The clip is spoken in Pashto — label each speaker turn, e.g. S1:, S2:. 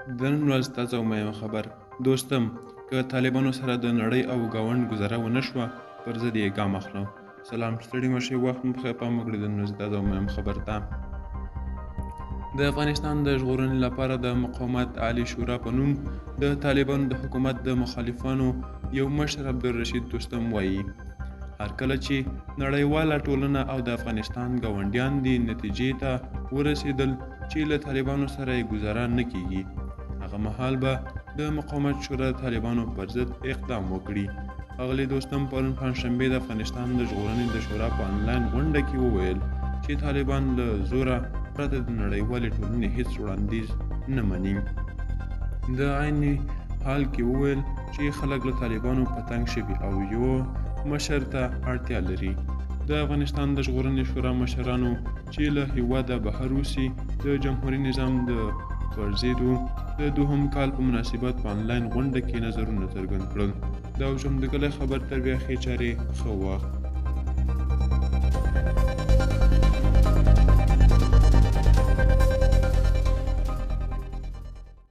S1: د نن ورځ تازه او مهم خبر: دوستم، که طالبانو سره د نړۍ او ګاونډ ګزاره ونه شوه، پر ضد یې ګام اخلو. سلام، ستړي مه شئ، وخت مو پخیر. پام وکړئ د نن ورځې تازه او مهم خبر ته. د افغانستان د ژغورنې لپاره د مقاومت عالي شورا په نوم د طالبانو د حکومت د مخالفانو یو مشر عبدالرشید دوستم وایي، هر کله چې نړیواله ټولنه او د افغانستان ګاونډیان دې نتیجې ته ورسېدل چې له طالبانو سره یې ګزاره نه کیږي، هغه مهال به د مقاومت شورا د طالبانو پر ضد اقدام وکړي. ښاغلي دوستم پرون پنجشنبه د افغانستان د ژغورنې د شورا په انلاین غونډه کې وویل چې طالبان له زوره پرته د نړیوالې ټولنې هیڅ وړاندیز نه مني. د عین حال کې وویل چې خلک له طالبانو په تنګ شوي او یو مشر ته اړتیا لري. د افغانستان د ژغورنې شورا مشرانو چې له هیواده بهر اوسي، د جمهوري نظام د پرځېدو د دوهم کال په مناسبت په انلاین غونډه کې نظرونه څرګند کړل. دا اوسم د کلی خبر، تر بیا ښې چارې، ښه وخت.